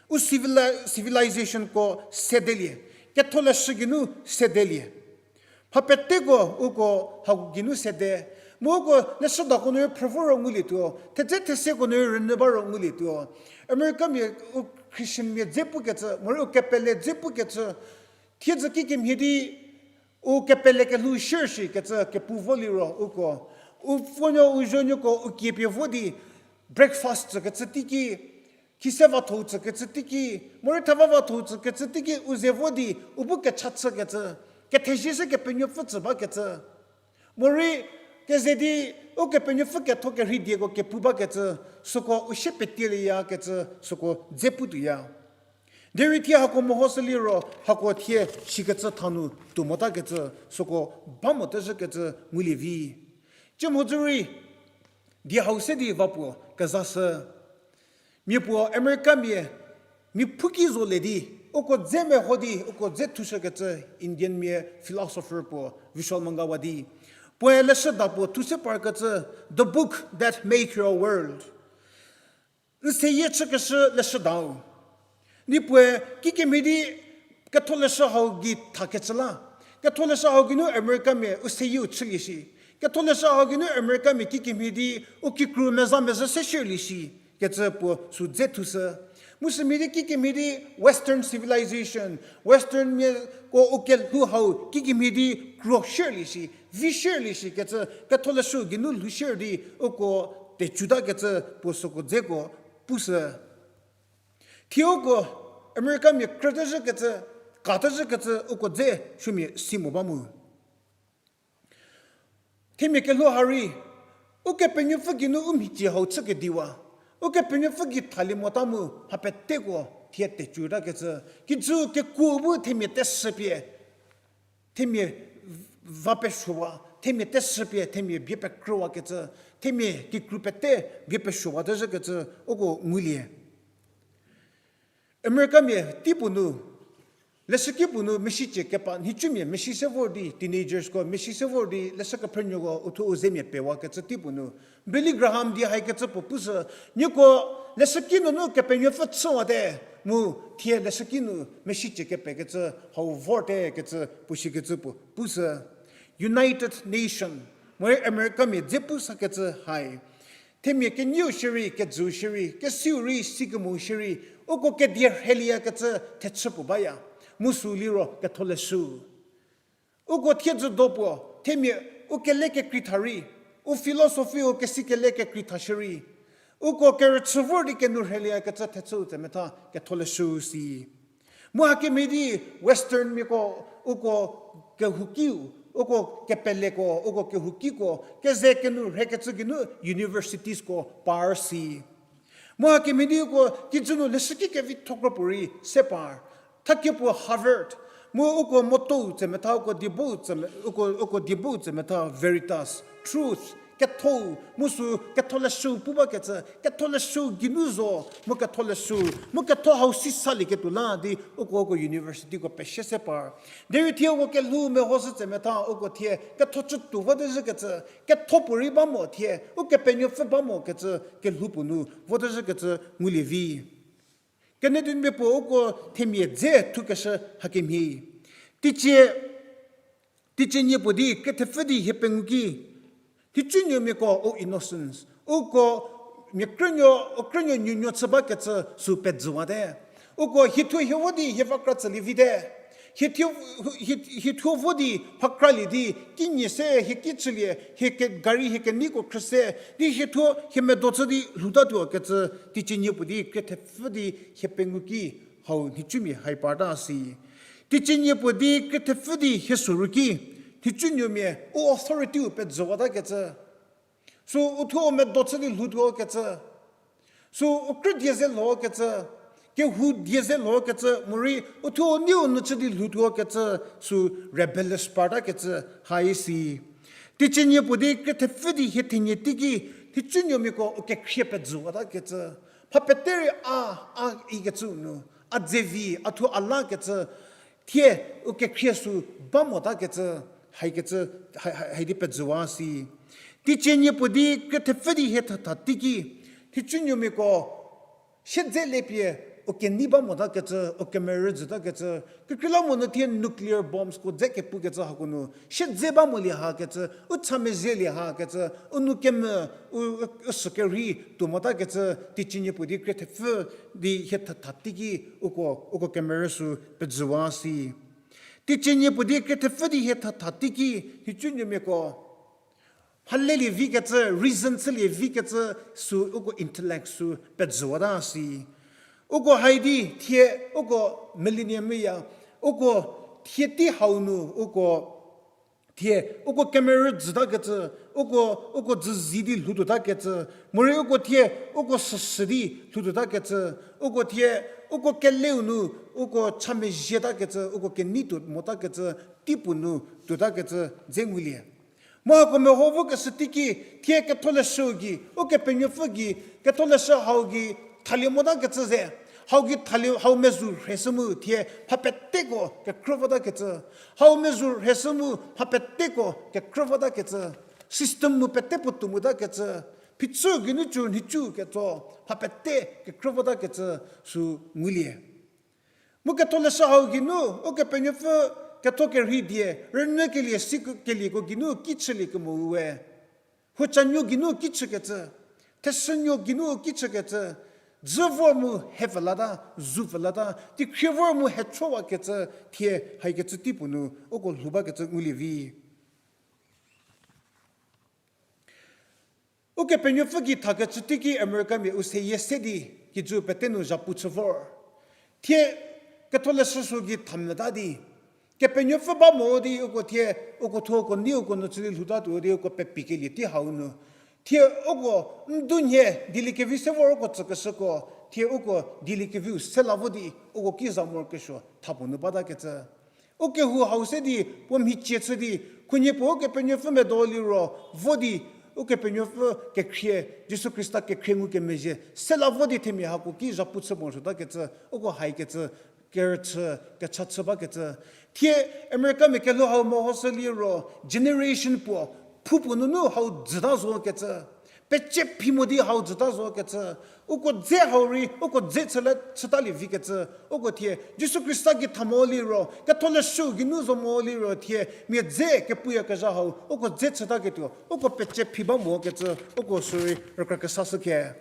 U civili-, civilizationko sedelie. Ketholeshü geinu sedelie. Mha peteko uko hau geinu sede. Mu uko leshüdako nu rei phrü vo ro ngulietuo. Thedze theseko nu rei rünyü ba ro ngulietuo. Americamia u Christianmia dze pukecü, morei u kepele dze pukecü. Thiedzü kikemhie di u kepele kelhou shiershikecü kepu vo liro uko. U pfuonuo u zonuoko u kiepie vo di breakfast tsükecü teiki, khise vathou tsükecü teiki, morei theva vathou tsükecü teiki u ze vo di u bu kecha chükecü, kethezie se Kepenuopfü tsü bakecü. Morei keze di Ukepenuopfü ketho kerhei dieko kepu bakecü, süko u sie petielie-yakecü süko dze pu tuoya. Derei thie hako mehoshü liro hako thie shikecü thanu tuo motakecü süko ba motezhükecü ngulie vi. Cü mhodzü rei, die hau se di va puo kezashü. Mia puo Americamia, mia phuki zo le di, uko dze meho di uko dze thushükecü Indianmia philosopher puo Vishal Mangawa di, puoe leshüda puo thu se parkecü, The Book That Make Your World. N seyie chükeshü leshüdau. Di puoe kikemhie di ketholeshü hau gei thakecü la, ketholeshü hau geinu Americamia u seyieu chülie shi. Ketholeshü hau geinu Americamia kikemhie di u kikru meza mezhü se shierlie shi kecü puo sü dze thushü. Mu sümhie di kikemhie di Western civilization, Westernmiako u kelhou hau kikemhie di kro shierlie shi, vi shierlie shi kecü ketholeshü geinu lhou shier di uko tecutakecü puo süko dzeko pushü. Thie uko Americamia krütezhükecü, katezhükecü uko dze shümia si mo ba mu. Themia kelhou ha rei, Ukepenuopfü geinu u mhicie hau chükediwa, Ukepenuopfü gei thalie mota mu mha peteko thie tecutakecü, kijü kekuo bu themia teshüpie, themia va pesuowa, themia teshüpie themia bie pekrüwakecü, themia kikru pete bie pesuowatezhükecü uko ngulie. Americamia tei puo nu, leshüki puo nu mesicie kepa nhicumia mesi se vor di, teenagersko mesi se vor di leshü kephrünuoko uthuo u zemia pewakecü tei puo nu, Billy Graham di haikecü puo pushü, nieko leshüki nunu Kepenuopfü chüwate, mu thie leshüki nu mesicie kepekecü hau vorte kecü puo shikecü puo pushü. United Nation, morei Americamia dze pu sakecü hai. Themia kenieu shierei, kejüu shierei, kesiu rei, sikemou shierei, uko kedie rhelieyakecü thechü puo baya. Mu sü liro ketholeshü. Uko thiedzü do puo, themia u kele kekreitha rei, u philosophy u kesi kele kekreitha shierei, uko kerüchü vor di kenu rhelieyakecü thechüu tsemetha ketholeshü si. Mu hakemhie di Westernmiako, uko kehoukiu, uko kepeleko, uko kehoukiko keze kenu rhekecü geinu universitiesko par si. Mu hakemhie di uko kijü nu leshüki kevitho kro puorei se par. Thakie puo Harvard, mu uko motto-u tsemetha, uko diebo-u tseme-, uko, uko diebo-u tsemetha Veritas, Truth, ketho-u, mu sü ketholeshü pu bakecü, ketholeshü geinu zo, mu ketholeshü, mu ketho hau sisalieketuo la di uko, uko universityko pese se par. Derei thie uko kelhou mehoshü tsemetha, uko thie ketho chütuo votezhükecü, ketho puorei ba mo thie, Ukepenuopfü ba mokecü kelhou puo nu votezhükecü ngulie vi. Kenedimia puo uko themia dze thukeshü hakemhie. Teicie, teicie nie puo di krie thepfü di hie pengou ki, nhicunuomiako u innocence, uko mia krünuo, u krünuo nuonuo chü bakecü sü pejüwate. Uko hie thuo hie vo di hie va kra tsülie vite. Hie thuo, hie, hie thuo vo di mha kralie di, kinyi se hie ki chülie, hie ke, gari hie keneiko khrü se, di hie thuo hie medo chü di lhoutatuo kecü, teicie nie puo di krie thepfü di hie pengou ki, hau nhicumia hai parta si. Teicie nie puo di krie thepfü di hie soru ki, nhicunuomia u authority-u pejüwatakecü. Sü uthuo u medo chü di lhoutuo kecü. Sü u krü die ze lho kecü. Kehou die ze lho kecü. Morei uthuo u niu nu chü di lhoutuo kecü. Sü rebellious parta kecü. Hai si. Teicie nie puo di krie thepfü di hie thenie teiki, nhicunuomiako u kekhrie pejüwata kecü. Mha pete rei a, a ikecü nu, a dze vi, a thuo a la kecü, thie u kekhrie sü ba mota kecü, haikecü, hai, hai, hai di pejüwa si. Teicie nie puo di krie thepfü di hie thatha teiki, nhicunuomiako siedze le pie u kenei ba mota kecü, u kemerü jüta kecü, kekreilamonyü thie nuclear bombsko dze kepu kecü hako nu, siedze ba molie ha kecü, u cha mezielie ha kecü, u nou kemvü, u, u, u sü kerhei tuo mota kecü, teicie nie puo di krie thepfü di hie thatha teiki, uko, uko kemerü sü pejüwa si. Teicie nie puo di krie thepfü di hie thatha teiki, nhicunuomiako Halelie vikecü, reason chülie vikecü, sü uko intellect sü pejüwata si. Uko haidi thie, uko millennium ya, uko thie tei hau nu, uko thie, uko kemerü jütakecü, uko, uko jüzi di lhoutuotakecü, morei uko thie, uko süsü di lhoutuotakecü, uko thie, uko keleu nu, uko chamezhietakecü, uko kenei tuo motakecü, teipuo nu tuotakecü dze ngulie. Mu hako meho vokeshü teiki, thie ketholeshü gei, Ukepenuopfü gei, ketholeshü hau gei thalie motakecü ze, hau gei thalie, hau mezu rheshü mu thie mha peteko kekrü votakecü. Hau mezu rheshü mu mha peteko kekrü votakecü. System nu pete puotou motakecü. Phichü geinu cü nhicu ketso, mha pete kekrü votakecü sü ngulie. Mu ketholeshü hau geinu, Ukepenuopfü ketho kerhei die, rünyükelie si kelieko geinu ki chülie kemo we. Huocanuo geinu ki chükecü, theshünuo geinu ki chükecü, dzü vor mu he pfülata, zu pfülata, teikhrie vor mu he chowakecü, thie haikecü teipuo nu, uko lhou bakecü ngulie vi. Ukepenuopfü gei thakecü teiki Americamia u seyie se di, kijü pete nu zhapu chü vor. Thie ketholeshü sü gei thamüta di, Kepenuopfü ba mo di uko thie, uko thuoko nei uko nu chü di lhoutatuo di uko pepikelie tei hau nu. Thie uko ndunhie dieliekevi se vor uko tsükeshüko, thie uko dieliekeviu se la vo di uko ki za morokesuo thapuo nu batakecü. Ukehou hau se di, puo mhicie chü di, khunhie puo Ukepenuopfü medo liro, vo di, Ukepenuopfü kekhrie, Jisu Khrista kekhrie ngukemezhie se la vo di themia hako ki zhapu chü morosuotakecü, uko haikecü, kerüchü, kecha chü bakecü. Thie Americamia kelhou hau mehoshü liro, generation puo, phu puo nunu hau jüta zokecü. Pecie phi mo di hau jüta zokecü. Uko dze hau rei, uko dze chüle, chütalie vikecü. Uko thie, Jisu Khrista gei tha mo liro, ketholeshü geinu zo mo liro thie, mia dze kepuyakezha hau, uko dze chütaketuo, uko pecie phi ba mokecü, uko sürei rükra kesashü khe.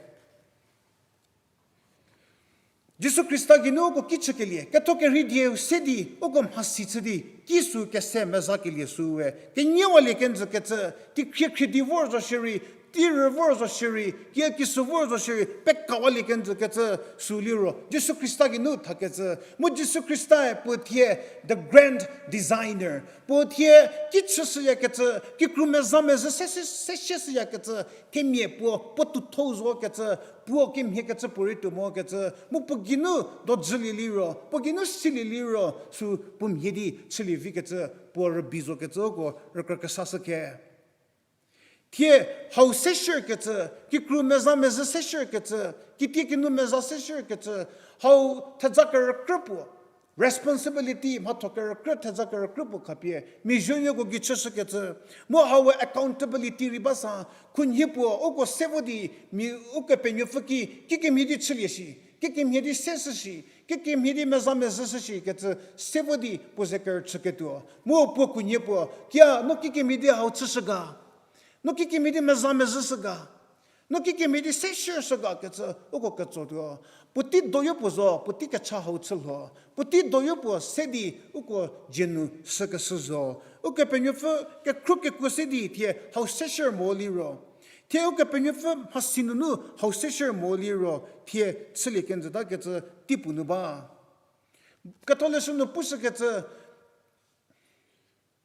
Jisu Khrista geinu uko ki chükelie, ketho kerhei dieu se di, uko mhasi chü di, ki sü kese mezakelie sü we, keniewalie kenjükecü, teikhrie khrie di vor zo shierei, tei rü vor zo shierei, kia ki sü vor zo shierei, pekawalie kenjükecü sü liro, Jisu Khrista geinu thakecü. Mu Jisu Khristae puo thie, the grand designer. Puo thie, ki chüshüyakecü, kikru meza mezhü se, se, se, se shüyakecü, themia puo, puo tuotho zokecü, puo kemhiekecü puorei tuo mokecü, mu puo geinu dojülie liro, puo geinu silie liro, sü puo mhie di chülie vikecü, puo rübei zokecü uko rükra kesashü khe. Thie hau se shürkecü, kikru meza mezhü se shürkecü, kitiekinu meza se shürkecü, hau theja kerükrü puo, responsibility mhatho kerükrü theja kerükrü puo khapie, mia zuonuoko gei chüshükecü, mu hau accountability rei ba sa, khunhie puo, uko se vo di, mia Ukepenuopfü ki, kikemhie di chülie shi, kikemhie di se shü shi, kikemhie di meza mezhü shü shikecü, se vo di puo ze kerüchüketuo. Mu puo khunhie puo, kia, no kikemhie di hau chüshü ga? No kikemhie di meza mezhüshü ga? No kikemhie di se shürshü ga kecü, uko ketsotuo. Puotei doyo puo zo, puotei kecha hau chülho. Puotei doyo puo se di, uko dzie nu sükeshü zo. Ukepenuopfü kekhruo kekuo se di, thie hau se shür mo liro. Thie Ukepenuopfü mhasi nunu hau se shür mo liro, thie chülie kenjütakecü teipuo nu ba. Ketholeshü nu pushükecü,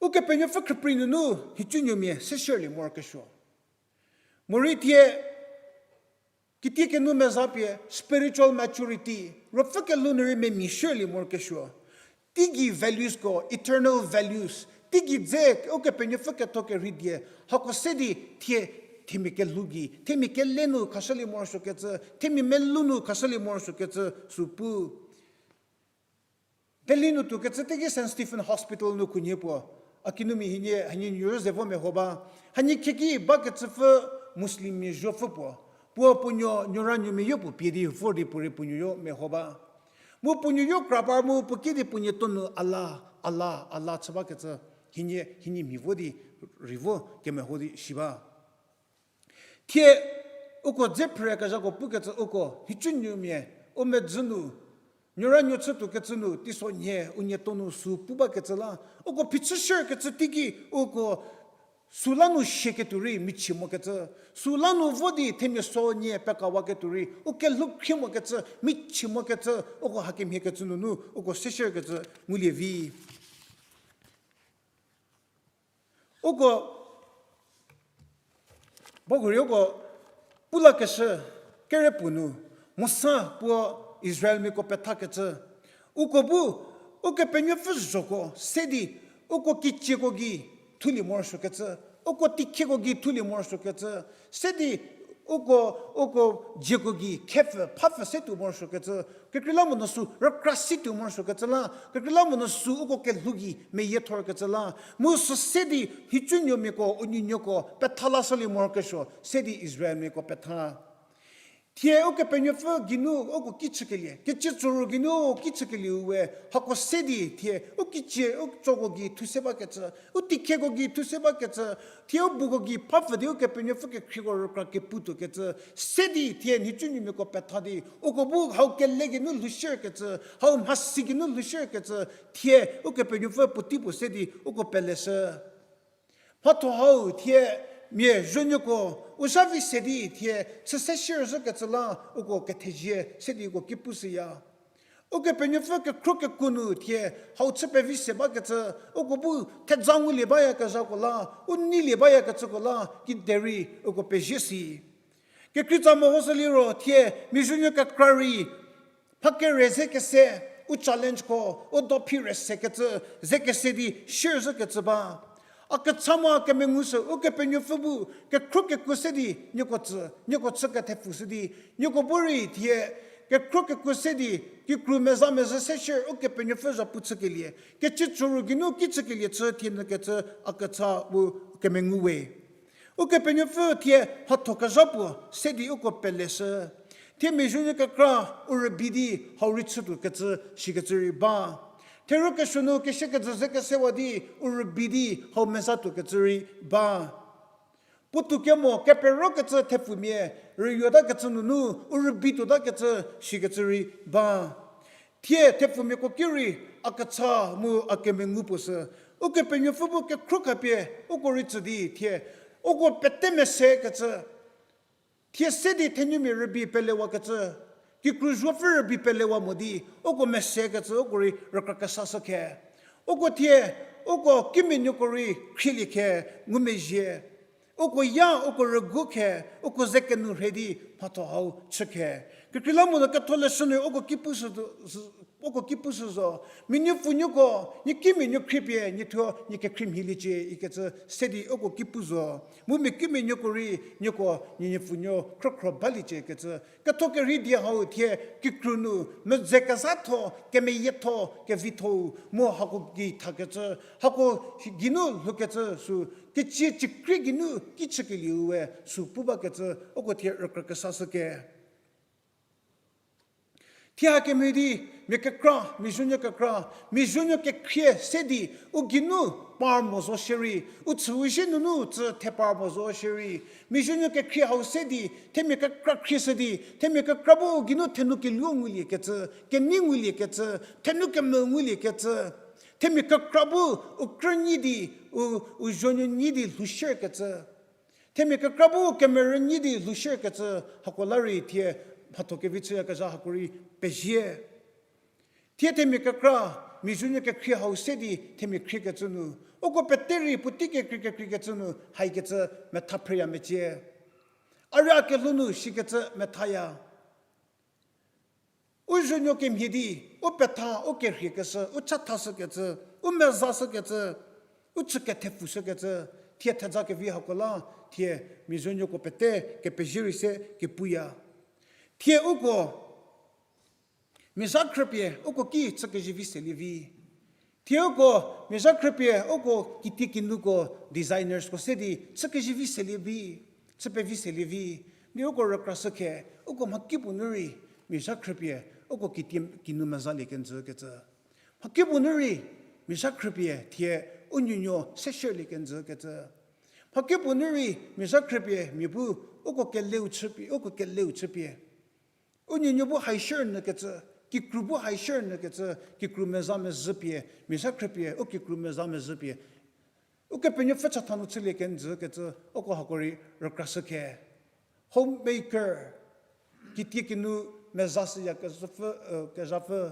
Ukepenuopfü khrüprei nunu nhicunuomia se shürlie morokesuo. Morei thie, kitiekinu meza pie spiritual maturity, ruopfü kelhou nu rei memia shürlie morokesuo. Teigei values ko, eternal values. Teigei dze Ukepenuopfü ketho kerhei die, hako se di thie, themia kelhou gei, themia kele nu khashülie morosuokecü, themia melou nu khashülie morosuokecü, sü pu. Delhi nu tuokecü teiki Saint Stephen Hospital nu khunhie puo, a kinumia hienie, hanie nuo ze vo meho ba. Hanie khieki bakecüpfü Muslimmia zuopfü puo. Puo puo nuo, nuoranuomia yo puo pie di vor di puorei puo nuoyo meho ba. Mu puo nuoyo kra par mu puo ki di puo nie tonu Allah, Allah, Allah chü bakecü. Hienie, hienie mhi vo di, rei vo kemeho di shi ba. Thie uko dze phrüyakezhako pukecü uko, nhicunuomia, u medzü nu, nuoranuo chütuokecü nu, teisonhie, u nie tonu sü pu bakecü la, uko phichü shürkecü teiki, uko Süla nu shieketuo rei michie mokecü, süla nu vo di themia so nie pekawaketuo rei u kelhou khrie mokecü, michie mokecü, uko hakemhie kecü nunu uko seshierkecü ngulie vi. Uko, ba hurei uko, Pulakeshü kerepuo nu, Mosa puo Israelmiako pethakecü, uko bu, Ukepenuopfü zhoko se di, uko kicieko gei thulie morosuokecü, uko tikhieko gei thulie morosuokecü, se di, uko, uko dzieko gei khepfü phapfü se tuo morosuokecü, kekreilamonyü sü rükra si tuo morosuokecü la, kekreilamonyü sü uko kelhou gei meyiethorkecü la, mu sü se di nhicunuomiako, u nuonuoko petha lashülie morokesuo se di Israelmiako petha. Thie Ukepenuopfü geinu uko ki chükelie, kecie tsoru geinu ki chükelieu we, hako se di thie u kicie u tsoko gei thuse bakecü, u tikhieko gei thuse bakecü, thie u buko gei phapfü di Ukepenuopfü kekhrieko rükra kepu tuokecü, se di thie nhicunuomiako petha di, uko bu hau kele geinu lhoushierkecü, hau mhasi geinu lhoushierkecü, thie Ukepenuopfü puotei puo se di uko peleshü. Mhatho hau thie mia zuonuoko u zha vi se di thie chü se shierzhükecü la uko kethezie se di uko ki pushüya. Ukepenuopfü kekhro kekuo nu thie hau chü pevi se bakecü, uko bu thedza ngulie bayakezhako la, u neilie bayakecüko la, kiderei uko pezie si. Kekreitsa mehoshü liro thie mia zuonuo kekra rei, mha kere ze kese, u challengeko, u dophi re sekecü, ze kese di shierzhükecü ba. A kecha mu a kemengu sü, Ukepenuopfü bu, kekhro kekuo se di, nieko tsü, nieko chü kethepfushü di, nieko bu rei thie, kekhro kekuo se di, kikru meza mezhü se shier, Ukepenuopfü zhapu chükelie, kecie tsoru geinu ki chükelie chü thie nyü kecü, a kecha bu kemengu we. Ukepenuopfü thie mhatho kezha puo se di uko peleshü. Thie mia zuonuo kekra u rübei di hau rei chütuokecü shikecü rei ba. Theru kesuo nu kese kejü ze kesewa di u rübei di hau meza tuokecü rei ba. Puotou kemo keperokecü thepfumia rüyotakecü nunu u rübei tuotakecü shikecü rei ba. Thie thepfumiako ki rei a kecha mu a kemengu puo sü, Ukepenuopfü bu kekhro khapie uko rei tsü di thie, uko pete mesekecü, thie se di thenumia rübei pelewakecü, kikru zuopfü rübei pelewa mo di, uko mesekecü uko rei rükra kesashü khe. Uko thie, uko kimianuoko rei khrielie khe, ngumezhie. Uko ya, uko rügu khe, uko ze kenu rhe di mhatho hau chü khe. Kekreilamonyü ketholeshü nu uko ki pushü, uko ki pushü zo. Mia nuopfunuoko, nie kimianuo khriepie, nie thuo nie kekhrie mhieliecie ikecü se di uko ki pu zo. Mu mia kimianuoko rei, nieko nie nuopfunuo khrükhro baliecie ikecü. Ketho kerhei die hau thie kikru nu, medze kezhatho, kemeyietho, kevitho, mu hako gei thakecü, hako geinu lhoukecü sü, kecie ciekrie geinu ki chükelieu we sü pu bakecü, uko thie rükra kesashü ke. Thie hakemhie di, mia kekra, mia zuonuo kekra, mia zuonuo kekhrie se di, u geinu par mo zo shierei, u chüu zhie nunu tsü thepar mo zo shierei, mia zuonuo kekhrie hau se di, themia kekra khrieshü di, themia kekra bu u geinu thenou keluo nguliekecü, kenei nguliekecü, thenou kemvü nguliekecü, themia kekra bu u krü nyi di, u, u zuonuo nyi di lhoushierkecü. Themia kekra bu kemerü nyi di lhoushierkecü hako la rei thie mhatho kevi chüyakezha hako rei pezie. Thie themia kekra, mia zuonuo kekhrie hau se di themia khriekecü nu, uko pete rei puotei kekrei kekreikecü nu haikecü metha phreya mecie. A rei a kelhou nu shikecü methaya. U zuonuo kemhie di, u petha, u kerhiekeshü, u chathashükecü, u mezashükecü, u chü kethepfushükecü, thie thedza kevi hako la, thie mia zuonuoko pete kepezie rei se kepuya. Thie uko mia zha khrüpie uko ki chü kezivi selie vi. Thie uko mia zha khrüpie uko kitiekinu ko designers ko se di chü kezivi selie vi, chü pevi selie vi. Di uko rükrashü khe, uko mhakipuo nu rei mia zha khrüpie uko kitiekinu mezalie kenjü kecü. Mhakipuo nu rei mia zha khrüpie thie u nuonuo se shierlie kenjü kecü. Mhakipuo nu rei mia zha khrüpie mia bu uko keleu chüpie, uko keleu chüpie u nuonuo bu hai shier nyü kecü, kikru bu hai shier nyü kecü, kikru meza mezhüpie, mia zha khrüpie u kikru meza mezhüpie, Ukepenuopfü chatha nu chülie kenjü kecü uko hako rei rükrashü khe. Homemaker, kitiekinu mezashüya kezhapfü, kezhapfü.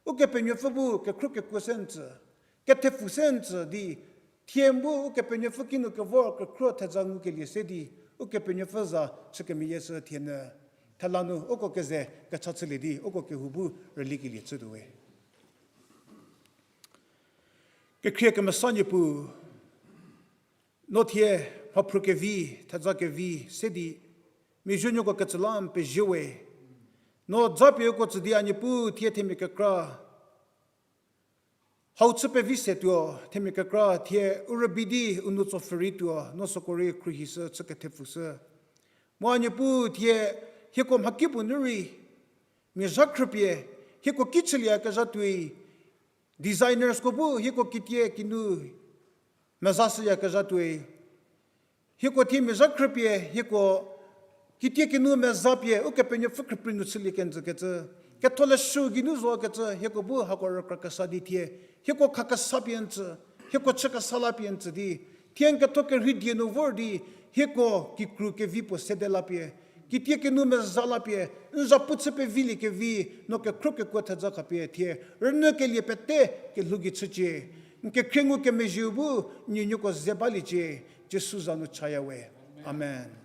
Ukepenuopfü bu kekhruo kekuo se n tsü, kethepfu se n tsü di, thie n bu Ukepenuopfü kinu kevor kekhruo theza ngukelie se di, Ukepenuopfü za chü kemeyie shü thie nyü. Thela nu uko keze kecha chülie di uko kehou bu rülikelie chütuo we. Kekhrie kemesa Niepuu, no thie mhaphrü kevi, theza kevi se di, mia zuonuoko kecü la n pezie we. No japie uko tsü di a Niepuu thie themia kekra hau chü pevi se tuo, themia kekra thie u rübei di u nou tsopfhü rei tuo, no süko rei khruohishü chü kethepfushü. Mu a Niepuu thie hieko mhakipuo nu rei mia zha khrüpie hieko ki chülieyakezha tuoi, designers ko bu hieko kitiekinu mezashüyakezha tuoi, hieko thie mia zha khrüpie hieko kitiekinu mezapie Ukepenuopfü khrüprei nu chülie kenjü kecü, ketholeshü geinu zo kecü hieko bu hako rükra kesa di thie hieko khakesa pie n tsü, hieko chü kesa la pie n tsü di, thie n ketho kerhei die nu vor di, hieko kikru kevi puo sede la pie, kitiekinu meza la pie, n zapu chü pevilie kevi, no kekhruo kekuo theza khapie thie rünyükelie pete kelhou gei chücie. N kekhrie ngukemezhieu bu nuonuoko ze baliecie, Jisu za nu chaya we. Amen.